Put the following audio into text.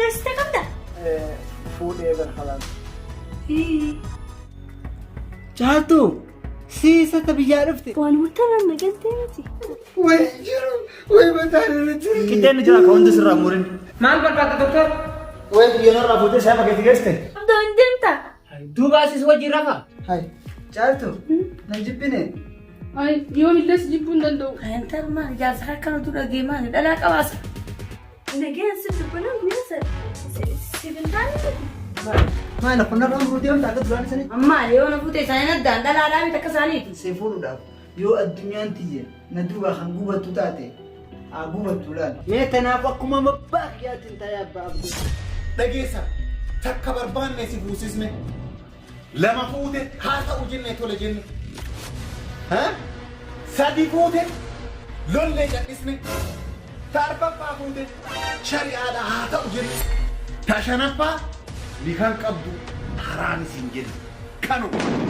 deessite qabda? Fuudhee barhalaan. Caaltuu siisata biyyaa dhufte. Waan murtaa'an na galtee miti. Way jiru way mataan irra jiru. Qixxeen ni jira ka hundi sirraa murin. Maal barbaadda doktor? Way biyya narraa fuutee saafa keetti geessite. Abdoo hin deemtaa? Duuba asis wajjin rafa. Hai Caaltuu nan jibbine. Ay, yoomillee si jibbuu hin danda'u. Intal maal ijaarsa akkana dura geemaani dhalaa qabaasa. Nagayaan si dubbanaan guyyaa siif hin taane miti. Maal kun narraa muruu deemta akka duraan isanii? Ammaa yoo na fuute isaanii addaan dhalaadhaa miti akka isaaniiti. Si fuudhuudhaaf yoo addunyaan tiyye na duubaa kan gubattu taate haa gubattu laal. Mee tanaaf akkuma mabbaa kiyyaatiin taa'ee abbaa abduu. Dhageessa, takka barbaanne si fuusisne, lama fuute haa ta'u jenne tole jenne, sadi fuute lollee cal'isne, ta arfaffaa fuute shari'aadha haa ta'u jenne, ta shanaffaa nikan qabdu haraami siin jenne kanuma.